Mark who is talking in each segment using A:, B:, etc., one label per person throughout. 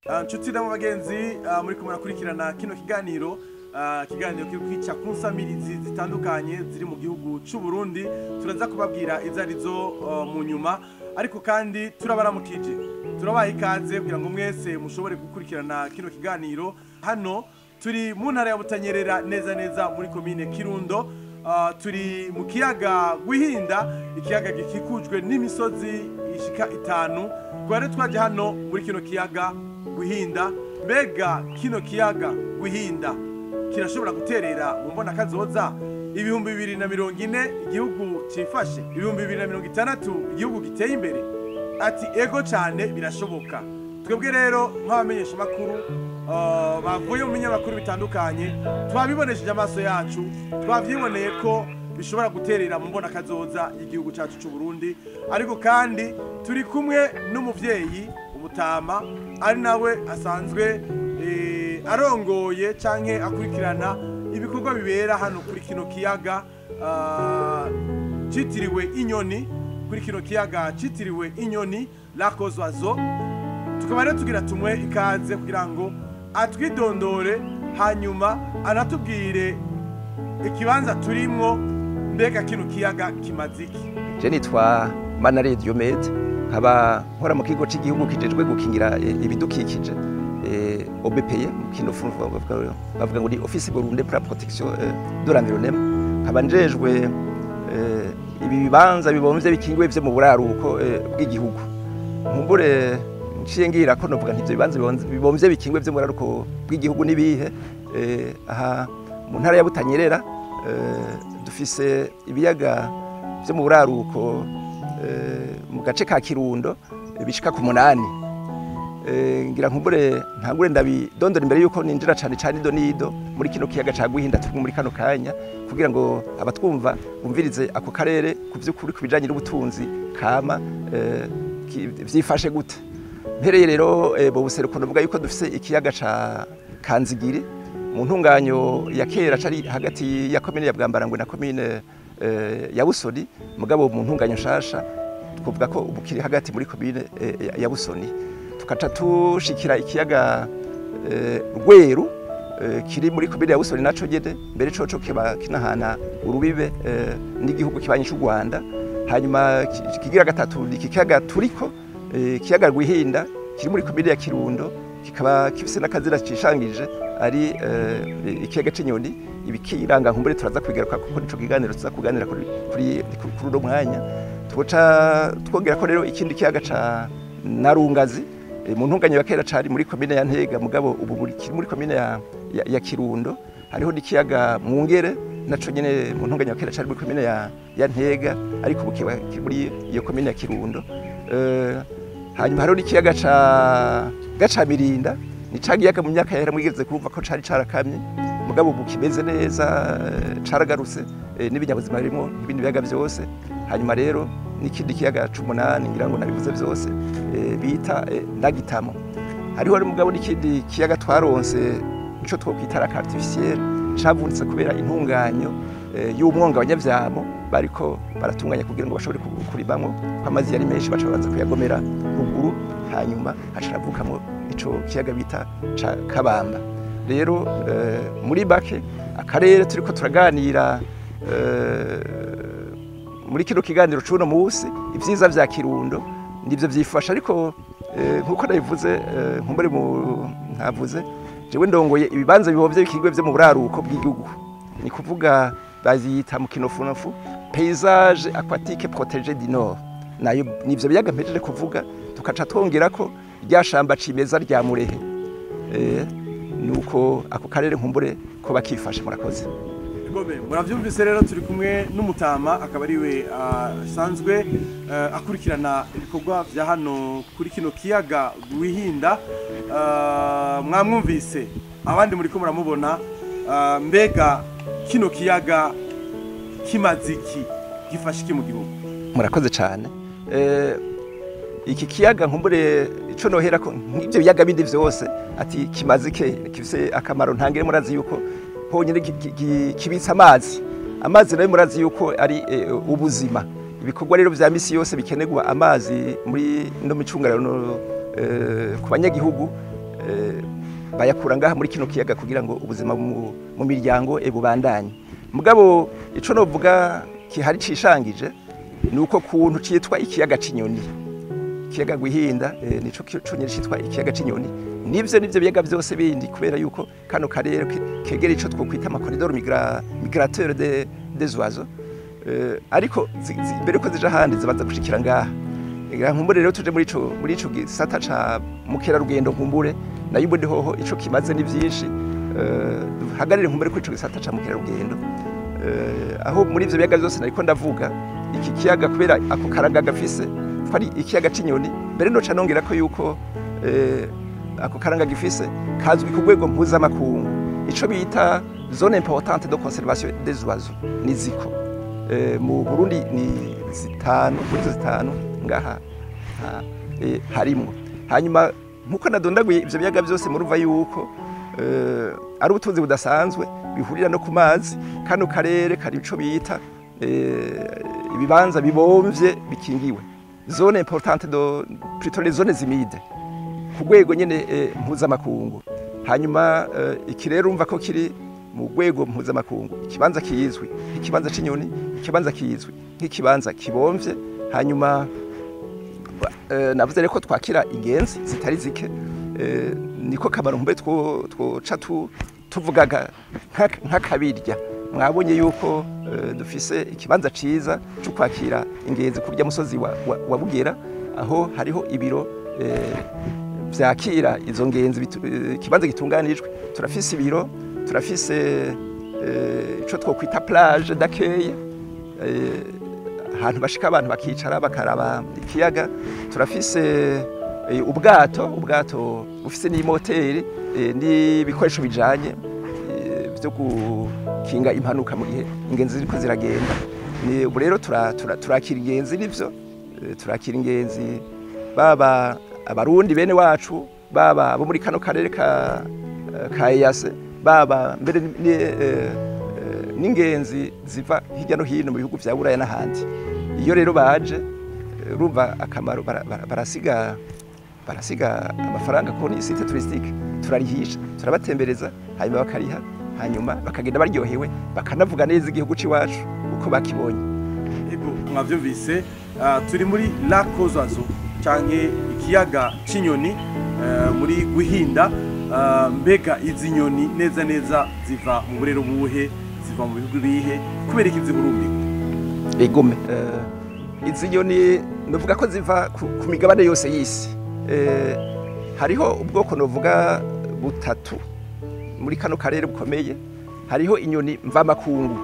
A: Nshuti na bagenzi muri kumwe murakurikirana kino kiganiro, kiganiro kiri kwica ku nsamirizi zitandukanye ziri mu gihugu c'u Burundi. Turaza kubabwira izo arizo mu nyuma, ariko kandi turabaramukije, turabaha ikaze kugira ngo mwese mushobore gukurikirana kino kiganiro. Hano turi mu ntara ya Butanyerera, neza neza muri komine Kirundo. Turi mu kiyaga Gwihinda, ikiyaga gikikujwe n'imisozi ishika itanu. Twari twaje hano muri kino kiyaga Gwihinda. Mbega kino kiyaga Gwihinda kirashobora guterera mu mbona kazoza 2040 igihugu cifashe, 2060 igihugu giteye imbere? Ati ego cyane, birashoboka. Twebwe rero nk'abamenyesha makuru bavuye mu binyamakuru bitandukanye twabibonesheje amaso yacu, twavyiboneye ko bishobora guterera mu mbona kazoza y'igihugu cyacu cy'u Burundi. Ariko kandi turi kumwe n'umuvyeyi umutama, ari nawe asanzwe arongoye canke akurikirana ibikorwa bibera hano kuri kino kiyaga citiriwe inyoni, kuri kino kiyaga citiriwe inyoni Lac aux Oiseaux. Tukaba rero tugira tumwe ikaze kugira ngo atwidondore, hanyuma anatubwire ikibanza turimwo, mbega kino kiyaga kimaze iki.
B: Je nitwa Manare Diomede, nkaba nkora mu kigo cy'igihugu kijejwe gukingira ibidukikije, OBPE mu kinofunofu bavuga ngo ni Office Burundais pour la protection de l'environnement. Nkaba njejwe ibi bibanza bibomvye bikingiwe vyo mu buraruko bw'igihugu. Nkumbure nciye ngira ko novuga nti ivyo bibanza bibomvye bikingiwe vyo mu buraruko bw'igihugu nibihe? Aha mu ntara ya Butanyerera dufise ibiyaga vyo mu buraruko mu gace ka Kirundo bishika ku 8. Ngira nkumbure ntangure ndabidondora imbere yuko ninjira cane cane ido nido muri kino kiyaga ca Gwihinda turi muri kano kanya, kugira ngo abatwumva bumvirize ako karere ku vy'ukuri ku bijanye n'ubutunzi kama vyifashe gute. Mpereye rero bo buseruko novuga yuko dufise ikiyaga ca Kanzigiri mu ntunganyo ya kera cari hagati ya komine ya Bwambarangwe na komine ya Busoni, mugabo mu ntunganyo nshasha twovuga ko ubu kiri hagati muri komine ya Busoni. Tukaca tushikira ikiyaga Rweru kiri muri komine ya Busoni naco nyene, mbere coco kiba kinahana urubibe n'igihugu kibanyi c'u Rwanda. Hanyuma kigira gatatu ni iki kiyaga turiko, ikiyaga Rwihinda kiri muri komine ya Kirundo, kikaba gifise n'akazina cishangije ari ikiyaga c'inyoni. Ibikiranga nkumbure turaza kwigaruka kuko nico kiganiro tuza kuganira kuri uno mwanya. Tuca twongera ko rero ikindi kiyaga ca Narungazi mu ntunganyo ya kera cari muri komine ya Ntega, mugabo ubu kiri muri komine ya Kirundo. Hariho n'ikiyaga Mwungere naco nyene mu ntunganyo ya kera cari muri komine ya Ntega, ariko ubu kiba kiri muri iyo komine ya Kirundo. Hanyuma hariho n'ikiyaga ca Gacamirinda, ni ca kiyaga mu myaka yahera mwigeze kumva ko cari carakamye, mugabo ubu kimeze neza, caragarutse n'ibinyabuzima birimo ibindi biyaga vyose. Hanyuma rero n'ikindi kiyaga c'umunani ngira ngo nabivuze vyose bita Ndagitamo. Hariho mugabo n'ikindi kiyaga twaronse ico twokwita lac artificiel, cavunitse kubera intunganyo y'umwonga abanyavyamo bariko baratunganya kugira ngo bashobore kurimamwo, ko amazi yari menshi baca babanza kuyagomera ruguru, hanyuma hacaravukamo ico kiyaga bita ca Kabamba. Rero muri bake akarere turiko turaganira muri kino kiganiro c'uno musi, ivyiza vya Kirundo nivyo vyifasha. Ariko nkuko nabivuze, nkumbure ntavuze, jewe ndongoye ibibanza bibomvye bikingiwe vyo mu buraruko bw'igihugu, ni kuvuga baziyita mu kinofunofu paysage aquatique protégé du nord, nayo nivyo biyaga mpejeje kuvuga. Tukaca twongera ko rya shamba cimeza rya Murehe. Nuko ako karere nkumbure ko bakifashe. Murakoze.
A: Gobe muravyumvise rero turi kumwe n'umutama, akaba ariwe asanzwe akurikirana ibikorwa vya hano kuri kino kiyaga Rwihinda. Mwamwumvise, abandi muriko muramubona. Mbega kino kiyaga kimaze iki, gifashe iki mu gihugu?
B: Murakoze cyane. Iki kiyaga nkumbure ico nohera ko nk'ivyo biyaga bindi vyose ati kimaze ke gifise akamaro ntangire. Murazi yuko honyine kibitsa amazi, amazi nayo murazi yuko ari ubuzima. Ibikorwa rero vya misi yose bikenerwa amazi muri no micungararo ku banyagihugu. Bayakura ngaha muri kino kiyaga kugira ngo ubuzima mu miryango bubandanye. Mugabo ico novuga kihari cishangije ni uko kuntu citwa ikiyaga c'inyoni. Ikiyaga Rwihinda nico conyene citwa ikiyaga c'inyoni. Nivyo biyaga byose bindi, kubera yuko kano karere kegera ico twokwita ama corridor migrateur des oiseaux. Ariko mbere ko zija ahandi zibanza gushikira ngaha. Nkumbure rero tuje muri ico gisata ca mukerarugendo, nkumbure nayo ubundi hoho ico kimaze ni vyinshi. Duhagarire nkumbure kuri ico gisata ca mukerarugendo, aho muri ivyo biyaga byose nariko ndavuga, iki kiyaga kubera ako karanga gafise ko ari ikiyaga c'inyoni, mbere noca nongera ko yuko ako karanga gifise kazwi ku rwego mpuzamakungu, ico bita zone importante de conservation des oiseaux ni ziko. Mu Burundi ni zitanu, muri izo zitanu ngaha harimwo. Hanyuma nkuko nadondaguye ivyo biyaga byose, murumva yuko ari ubutunzi budasanzwe bihurira no ku mazi. Kano karere kari ico bita ibibanza bibomvye bikingiwe, zone importante de plutôt les zones humides, ku rwego nyene mpuzamakungu. Hanyuma iki rero urumva ko kiri mu rwego mpuzamakungu, ikibanza kizwi nk'ikibanza c'inyoni, ikibanza kizwi nk'ikibanza kibomvye. Hanyuma navuze rero ko twakira ingenzi zitari zike. Niko kamaro mbe twoca tuvugaga nk'akabirya. Mwabonye yuko dufise ikibanza ciza cyo kwakira ingenzi kurya musozi wa Bugera, aho hariho ibiro vyakira izo ngenzi, ikibanza gitunganijwe. Turafise ibiro, turafise ico twokwita plage d'accueil, ahantu bashika abantu bakicara bakaraba ikiyaga. Turafise ubwato bufise n'imoteri n'ibikoresho bijanye byo gukinga impanuka mu gihe ingenzi ziriko ziragenda. Ni ubu rero turakira ingenzi, nivyo, turakira ingenzi, baba Abarundi bene wacu, baba abo muri kano karere ka EAC, baba mbere n'ingenzi ziva hirya no hino mu bihugu vya Buraya n'ahandi. Iyo rero baje, urumva akamaro, barasiga amafaranga kuri site touristique. Turarihisha, turabatembereza, hanyuma bakariha, hanyuma bakagenda baryohewe, bakanavuga neza igihugu c'iwacu uko bakibonye.
A: Ego, mwavyumvise, turi muri Lac aux Oiseaux canke ikiyaga c'inyoni, muri Rwihinda. Mbega izi nyoni neza neza ziva mu burero buhe? Ziva mu bihugu bihe? Kubera iki zihurumbirwa?
B: Egome, izi nyoni novuga ko ziva ku migabane yose y'isi. Hariho ubwoko novuga butatu muri kano karere bukomeye. Hariho inyoni mvamakungu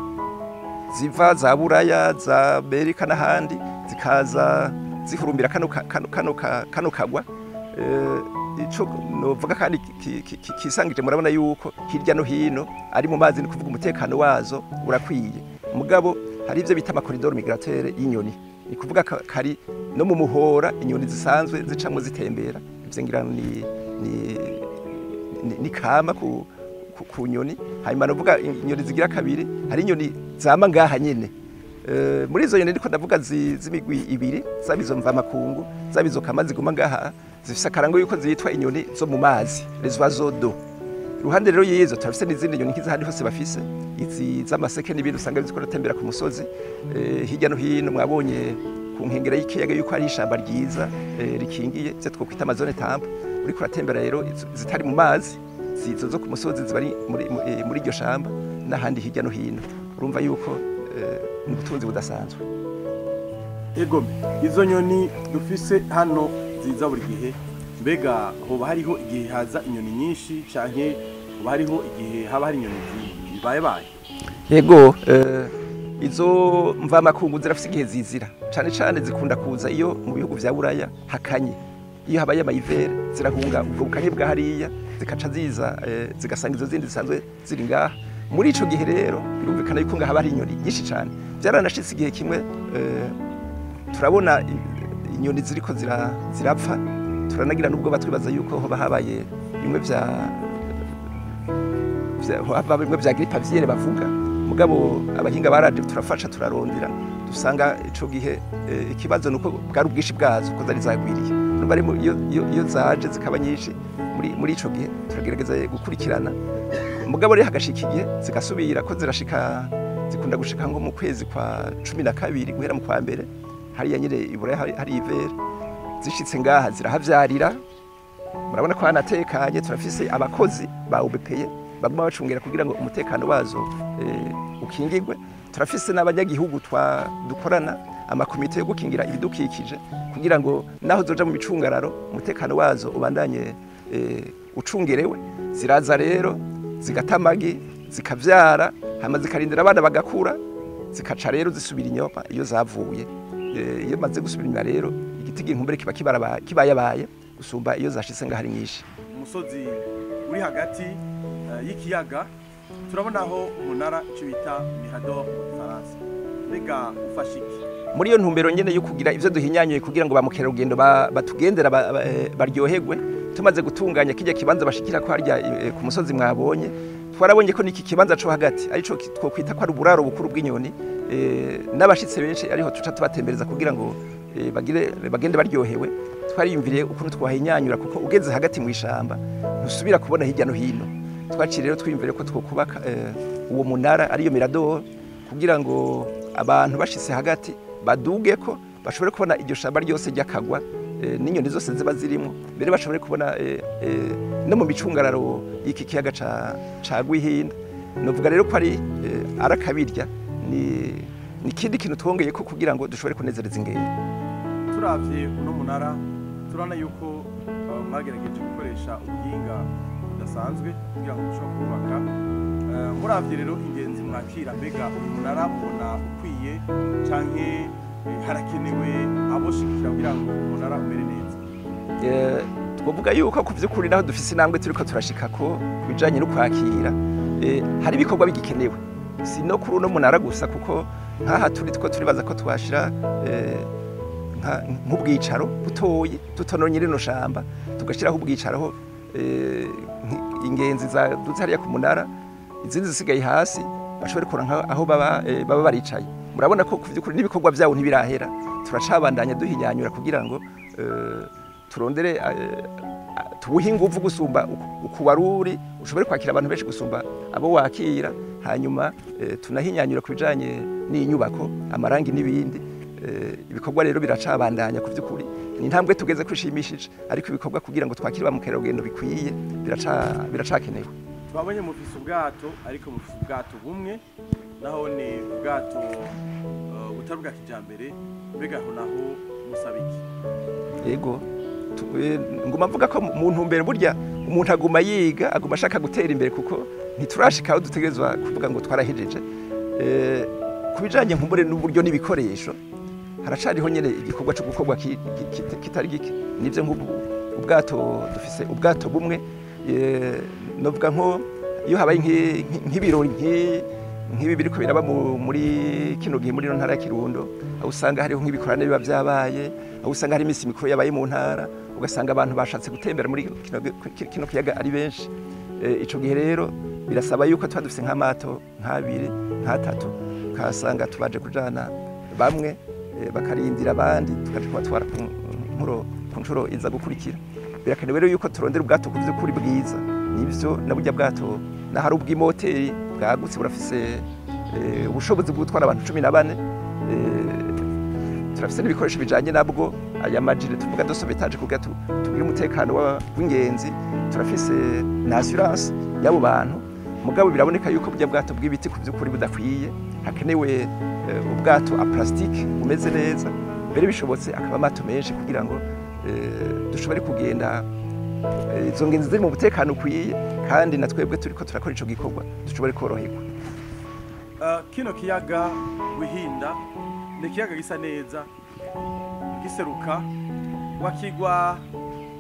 B: ziva za Buraya, za Amerika n'ahandi, zikaza zihurumbira kano kagwa. Ico novuga kandi kisangije, murabona yuko hirya no hino ari mu mazi, ni kuvuga umutekano wazo urakwiye. Mugabo hari ivyo bita ama corridors migrateurs y'inyoni, ni kuvuga kari no mu muhora inyoni zisanzwe zicamwo zitembera. Ivyo ngira ni kama ku nyoni. Hanyuma novuga inyoni zigira kabiri, hari inyoni zama ngaha nyene. Muri izo nyoni ndiko ndavuga z'imigwi ibiri, zaba izo mvamakungu, zaba izo kama ziguma ngaha, zifise akarango yuko zitwa inyoni zo mu mazi, les oiseaux d'eau. Iruhande rero y'izo turafise n'izindi nyoni nk'izahandi hose bafise izi z'amaseke n'ibindi usanga ziriko ziratembera ku musozi hirya no hino. Mwabonye ku nkengera y'ikiyaga yuko hari ishamba ryiza rikingiye, ivyo twokwita ama zones tampons. Uriko uratembera rero, zitari mu mazi, zizo zo ku musozi ziba ari muri iryo shamba n'ahandi hirya no hino. Urumva yuko ni ubutunzi budasanzwe.
A: Egome, izo nyoni dufise hano ziza buri gihe, mbega hoba hariho igihe haza inyoni nyinshi, canke hoba hariho igihe haba hari inyoni zibaye baye?
B: Yego, izo mvamakungu zirafise igihe zizira. Cane cane zikunda kuza iyo mu bihugu vya Buraya hakanye. Iyo habaye ama hivers, zirahunga ubwo bukanye bwa hariya, zikaca ziza, zigasanga izo zindi zisanzwe ziri ngaha. Muri ico gihe rero birumvikana yuko ngaha haba hari inyoni nyinshi cane. Vyaranashitse igihe kimwe, turabona inyoni ziriko zirapfa, turanagira n'ubwo batwibaza yuko hoba habaye bimwe haba bimwe vya grippe aviaire bavuga. Mugabo abahinga baraje, turafasha, turarondera, dusanga ico gihe ikibazo nuko bwari ubwinshi bwazo, ko zari zagwiriye. Urumva ari iyo zaje zikaba nyinshi. Muri ico gihe turagerageza gukurikirana, mugabo rero hagashika igihe zigasubira ko zirashika, zikunda gushika nko mu kwezi kwa 12 guhera mu kwa mbere, hariya nyine iburaya hari hiver. Zishitse ngaha zirahavyarira. Murabona ko hanatekanye, turafise abakozi ba OBPE baguma bacungera kugira ngo umutekano wazo ukingirwe. Turafise n'abanyagihugu dukorana amakomite yo gukingira ibidukikije kugira ngo naho zoja mu micungararo umutekano wazo ubandanye ucungerewe. Ziraza rero zigata amagi, zikavyara, hama zikarindira abana bagakura, zikaca rero zisubira inyuma iyo zavuye. Iyo maze gusubira inyuma rero igiti ginkumbere kiba kibayabaye gusumba iyo zashitse ngaho ari nyinshi.
A: Umusozi uri hagati y'ikiyaga turabonaho umunara icyo bita mirador mu Gifaransa, mbega ufasha iki?
B: Muri iyo ntumbero nyene yo kugira ivyo duhinyanyuye kugira ngo ba mukerarugendo batugendera baryoherwe, tumaze gutunganya kijya kibanza bashikira ko harya ku musozi mwabonye, twarabonye ko niki kibanza co hagati arico twokwita ko ari uburaro bukuru bw'inyoni, n'abashitse benshi ariho tuca tubatembereza kugira ngo bagende baryohewe. Twariyumviriye ukuntu twahinyanyura kuko ugeze hagati mu ishamba ntusubira kubona hirya no hino. Twaciye rero twiyumviriye ko twokubaka uwo munara ariyo mirador kugira ngo abantu bashitse hagati baduge ko bashobore kubona iryo shamba ryose ry'akagwa, n'inyoni zose ziba zirimo, mbere bashobore kubona no mu micungararo y'iki kiyaga ca Rwihinda. Novuga rero ko ari arakabirya, ni ikindi kintu twongeye ko kugira ngo dushobore kunezereza ingendo.
A: Turavye uno munara turabona yuko mwagerageje gukoresha ubuhinga budasanzwe kugira ngo mushobore kubaka. Muravye rero ingenzi mwakira, mbega uyu munara mubona ukwiye canke harakenewe aboshikira kugira ngo umunara umere neza?
B: Twovuga yuko ku vy'ukuri naho dufise intambwe turiko turashika ko bijanye no kwakira, hari ibikorwa bigikenewe, si no kuri uno munara gusa, kuko nkaha turi two turibaza ko twashira nk'ubwicaro butoyi tutononye rino shamba, tugashiraho ubwicaro ingenzi zadutse hariya ku munara, izindi zisigaye hasi bashobore kuronka aho baba baricaye. Murabona ko kuvyukuri n'ibikorwa vyabo ntibirahera, turacabandanya duhinyanyura kugira ngo turondere tubuhe inguvu gusumba ukuwaruri ushobore kwakira abantu benshi gusumba abo wakira, hanyuma tunahinyanyura kubijanye n'inyubako, amarangi n'ibindi. Ibikorwa rero biracabandanya kuvyukuri, ni intambwe tugeze kwishimishije, ariko ibikorwa kugira ngo twakire ba mukerarugendo bikwiye biracakenewe.
A: Twabonye mufise ubwato, ariko mufise ubwato bumwe, naho ni ubwato butari bwa kijambere, mbega aho naho musaba iki?
B: Yego, nguma mvuga ko mu ntumbero burya umuntu aguma yiga, aguma ashaka gutera imbere, kuko ntiturashika aho dutegerezwa kuvuga ngo twarahejeje. Kubijanye nkumbure n'uburyo n'ibikoresho, haracariho nyene igikorwa cyo gukorwa kitari gike. Nivyo nk'ubu ubwato dufise ubwato bumwe, novuga nko iyo habaye nk'ibirori nk'ibi biriko biraba muri kino gihe muri ntara ya Kirundo, aho usanga hariho nk'ibikorane biba vyabaye, aho usanga hari imisi mikuru yabaye mu ntara, ugasanga abantu bashatse gutembera muri kino kiyaga ari benshi. Ico gihe rero birasaba yuko tuba dufise nk'amato nk'abiri nk'atatu, ukasanga tubaje kujana bamwe bakarindira abandi, tukaja kubatwara ku nshuro iza gukurikira. Birakenewe rero yuko turondera ubwato ku vy'ukuri bwiza. Nivyo na burya bwato nahari ubw'imoteri bwagutse burafise ubushobozi bwo gutwara abantu 14, turafise n'ibikoresho bijanye nabwo, aya majire tuvuga de sauvetage kugira tugire umutekano w'ingenzi, turafise na assurance y'abo bantu. Mugabo biraboneka yuko burya bwato bw'ibiti ku vy'ukuri budakwiye, hakenewe ubwato a plastique bumeze neza, mbere bishobotse akaba amato menshi kugira ngo dushobore kugenda izo ngenzi ziri mu mutekano ukwiye, kandi na twebwe turiko turakora ico gikorwa dushobore koroherwa.
A: Kino kiyaga Rwihinda ni ikiyaga gisa neza, giseruka wakigwa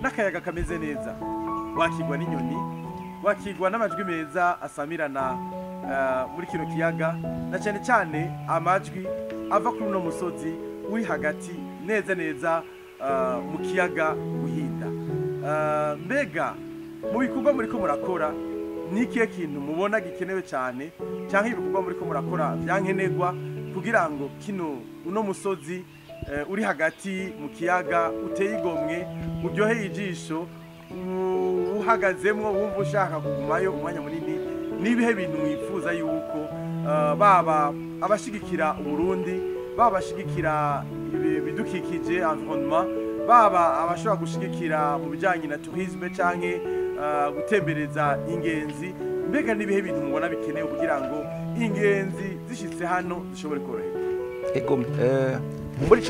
A: n'akayaga kameze neza, wakigwa n'inyoni, wakigwa n'amajwi meza asamirana muri kino kiyaga, na cyane cyane amajwi ava kuri uno musozi uri hagati neza neza mu kiyaga Rwihinda. Mbega mu bikorwa muriko murakora ni ikihe kintu mubona gikenewe cyane, canke ibikorwa muriko murakora vyankenerwa kugira ngo kino uno musozi uri hagati mu kiyaga uteye igomwe, uryoheye ijisho, Uhagazemwo wumva ushaka kugumayo umwanya munini. N'ibihe bintu mwifuza yuko baba abashigikira Uburundi, baba abashigikira ibidukikije, environnement, baba abashobora gushigikira mu bijyanye na tourisme canke gutembereza ingenzi, mbega n'ibihe bintu mubona bikenewe kugira ngo ingenzi zishitse hano zishobore koroherwa?
B: Ego, muri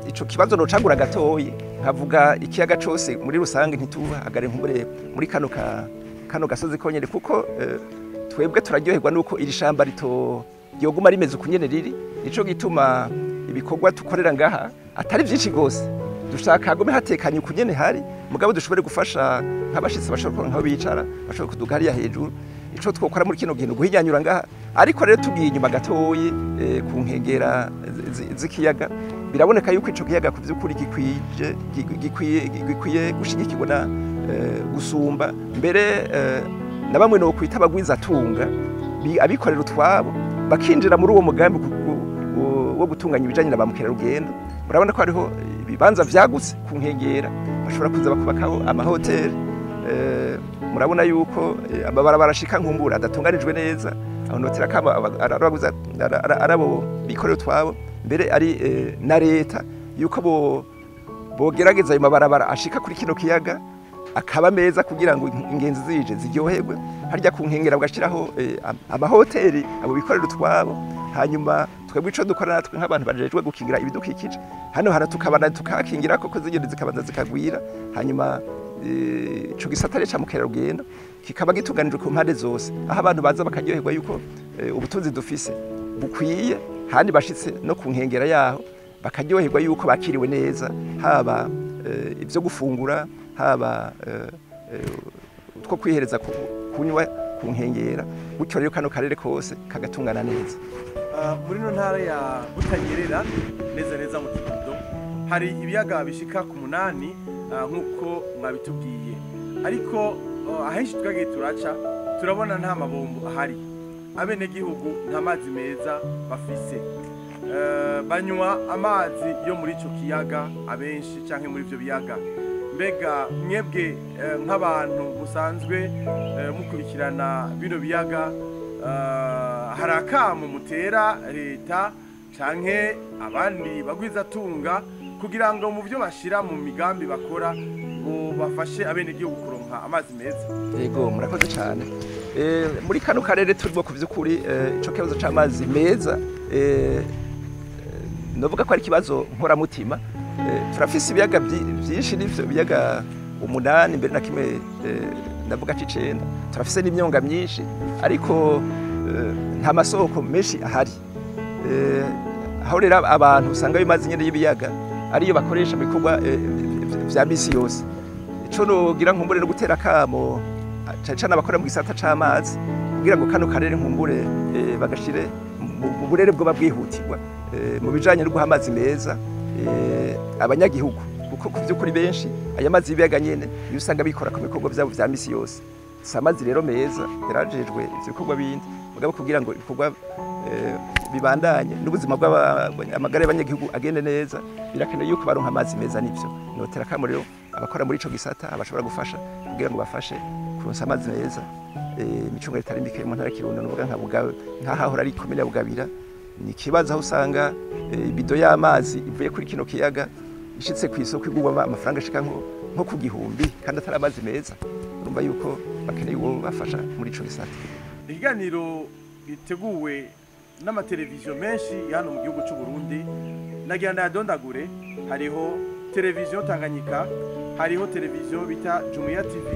B: ico kibazo nocagura gatoyi, nkavuga ikiyaga cose muri rusange, ntituhagare nkumbure muri kano gasozi konyene, kuko twebwe turaryoherwa nuko iri shamba rito ryoguma rimeze uku nyene riri. Nico gituma ibikorwa tukorera ngaha atari vyinshi gose. Dushaka hagume hatekanye uku nyene hari, mugabo dushobore gufasha nk'abashitsi bashobora kuronka aho bicara, bashobora kuduga hariya hejuru. Ico twokora muri kino gihe ni uguhinyanyura ngaha. Ariko rero tugiye inyuma gatoyi, ku nkengera z'ikiyaga, biraboneka yuko ico kiyaga ku vy'ukuri gikwiye gushigikirwa na gusumba mbere na bamwe no kwita abagwizatunga, abikorera utwabo, bakinjira muri uwo mugambi wo gutunganya ibijanye na ba mukerarugendo. Murabona ko hariho ibibanza vyagutse ku nkengera bashobora kuza bakubakaho amahoteli. Murabona yuko amabarabara ashika nkumbura adatunganijwe neza. Aho notera kama arabo bikorera utwabo, mbere ari na leta, yuko bo bogerageza ayo mabarabara ashika kuri kino kiyaga akaba meza, kugira ngo ingenzi zije ziryoherwe. Harya ku nkengera bagashiraho amahoteli, abo bikorera utwabo. Hanyuma twebwe ico dukora natwe nk'abantu bajejwe gukingira ibidukikije hano hano, tukabana tukakingira koko zigenda zikabanza zikagwira. Hanyuma ico gisata rero ca mukerarugendo kikaba gitunganijwe ku mpande zose, aho abantu baza bakaryoherwa yuko ubutunzi dufise bukwiye, handi bashitse no ku nkengera yaho bakaryoherwa yuko bakiriwe neza, haba ibyo gufungura, haba utwo kwihereza, kunywa ku nkengera. Gutyo rero kano karere kose kagatungana neza.
A: Muri ino ntara ya Butanyerera, neza neza mu Kirundo, hari ibiyaga bishika ku 8, nk'uko mwabitubwiye. Ariko ahenshi twagiye turaca, turabona nta mabombo ahari, abenegihugu nta mazi meza bafise. Banywa amazi yo muri ico kiyaga abenshi, canke muri ivyo biyaga. Mbega mwebwe nk'abantu musanzwe mukurikirana bino biyaga, hari akamo mutera leta canke abandi bagwizatunga kugira ngo mu byo bashira mu migambi bakora ngo bafashe abenegihugu kuronka amazi meza?
B: Yego, murakoze cyane. Muri kano karere turimo, ku by'ukuri ico kibazo c'amazi meza novuga ko ari ikibazo nkoramutima. Turafise ibiyaga vyinshi, n'ivyo biyaga 8, mbere na kimwe ndavuga c'icenda. Turafise n'imyonga myinshi, ariko nta masoko menshi ahari. Aho rero abantu usanga ayo mazi nyene y'ibiyaga ariyo bakoresha mu bikorwa vya misi yose. Ico nogira nkumbure no gutera akamo cane cane abakora mu gisata c'amazi, kugira ngo kano karere nkumbure bagashire mu burere bwoba bwihutirwa mu bijanye no guha amazi meza abanyagihugu, kuko ku vy'ukuri benshi aya mazi y'ibiyaga nyene niyo usanga bikora ku bikorwa vyabo vya misi yose. Si amazi rero meza yarajejwe ivyo bikorwa bindi, mugabo kugira ngo ibikorwa bibandanye n'ubuzima bw'amagara y'abanyagihugu agende neza, birakenewe yuko baronka amazi meza. Nivyo notera akamo rero abakora muri ico gisata, abashobora gufasha, kugira ngo bafashe kuronsa amazi meza imicungo itari mike mu ntara ya Kirundo. Nuvuga nka Bugabe, nk'ahahora ari komine ya Bugabira, ni ikibazo aho usanga ibido y'amazi ivuye kuri kino kiyaga ishitse ku isoko igurwa amafaranga ashika nko ku 1000, kandi atari amazi meza. Urumva yuko bakeneye uwo bafasha muri ico gisata.
A: Ikiganiro giteguwe n'amateleviziyo menshi ya hano mu gihugu cy'u Burundi. Nagira ndayadondagure: hariho televiziyo Tanganyika, hariho televiziyo bita Jumuiya TV,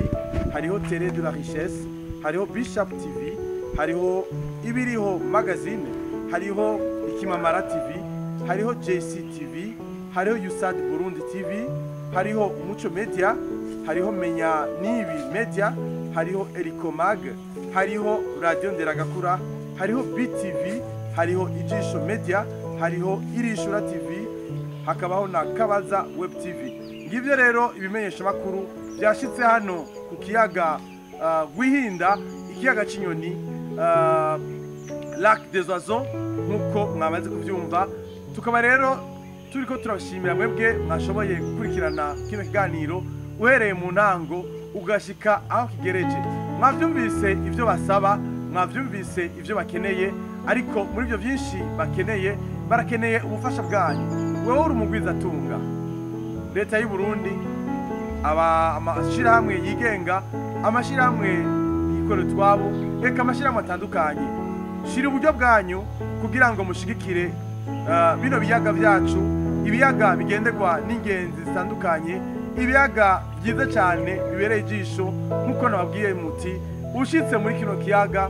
A: hariho Télé de la Richesse, hariho Bishop TV, hariho Ibiriho Magazine, hariho Ikimamara TV, hariho JC TV, hariho USAD Burundi TV, hariho Umuco Media, hariho Menya Nibi Media, hariho Ericomag, hariho Radio Nderagakura, hariho BTV, hariho Ijisho Media, hariho Irishura TV, hakabaho na Kabaza Web TV. Ngivyo rero ibimenyesha makuru byashitse hano ku kiyaga Rwihinda, ikiyaga c'inyoni, Lac des Oiseaux, nkuko mwamaze kuvyumva. Tukaba rero turiko turabashimira mwebwe mwashoboye gukurikirana kino kiganiro. Uhereye mu ntango ugashika aho kigereje, mwavyumvise ivyo basaba, mwavyumvise ivyo bakeneye, ariko muri ibyo byinshi bakeneye, barakeneye ubufasha bwanyu. Wewe uri umugwizatunga, leta y'u Burundi, aba amashirahamwe yigenga, amashirahamwe yikorera utwabo, eka amashirahamwe atandukanye, shira uburyo bwanyu kugira ngo mushigikire bino biyaga byacu, ibiyaga bigenderwa n'ingenzi zitandukanye, ibiyaga byiza cyane bibereye ijisho. Nk'uko nababwiye muti ushitse muri kino kiyaga,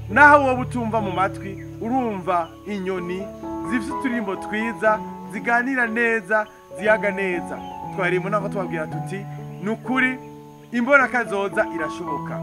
A: naho wowe utumva mu matwi, urumva inyoni zifite uturirimbo twiza, ziganira neza, ziyaga neza. Twari mu nama tubabwira tuti ni ukuri imbonakazoza irashoboka,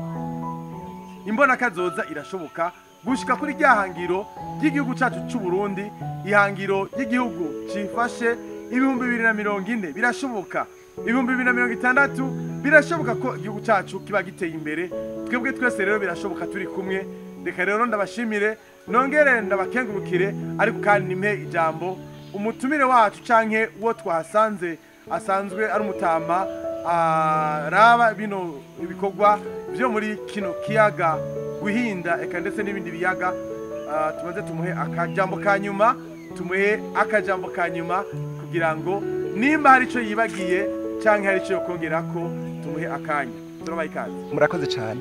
A: imbonakazoza irashoboka gushika kuri rya hangiro ry'igihugu cyacu cy'u Burundi, ihangiro ry'igihugu cifashe 2040 birashoboka, 2060 birashoboka ko igihugu cyacu kiba giteye imbere. Twebwe twese rero birashoboka turi kumwe. Reka rero ndabashimire, nongere ndabakengurukire, ariko kandi nimpe ijambo umutumire wacu canke uwo twahasanze asanzwe ari umutama araba bino ibikorwa byo muri kino kiyaga Guhinda, eka ndetse n'ibindi biyaga. Tumaze tumuhe akajambo ka nyuma, tumuhe akajambo ka nyuma kugira ngo nimba hari ico yibagiye canke hari ico yokongerako, tumuhe akanya. Turabaha ikaze.
B: Murakoze cyane.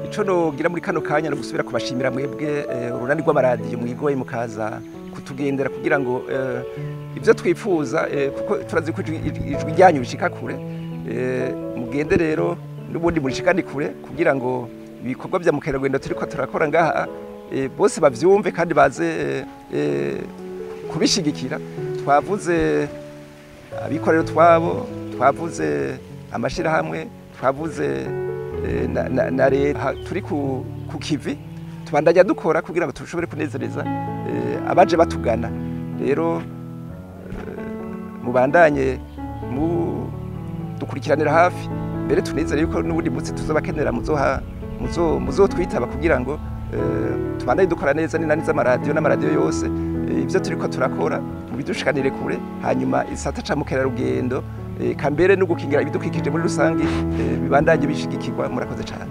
B: Ico nogira muri kano kanya no gusubira kubashimira mwebwe urunani rw'amaradiyo mwigoye mukaza kutugendera kugira ngo ibyo twifuza, kuko turazi ko ijwi ryanyu rishika kure, mugende rero n'ubundi murishikane kure kugira ngo ibikorwa bya mukerarugendo turiko turakora ngaha bose bavyumve kandi baze kubishigikira. Twavuze abikorera twabo, twavuze amashirahamwe, twavuze na leta. Turi ku kivi, tubandanya dukora kugira ngo tushobore kunezereza abaje batugana. Rero mubandanye mu dukurikiranira hafi, mbere tunezere yuko n'ubundi munsi tuzobakenera muzoha muzotwitaba kugira ngo tubandanye dukora neza n'inani z'amaradiyo n'amaradiyo yose, ibyo turiko turakora mubidushikanire kure, hanyuma isata ca mukerarugendo kambere no gukingira ibidukikije muri rusange bibandanye bishigikirwa. Murakoze cyane.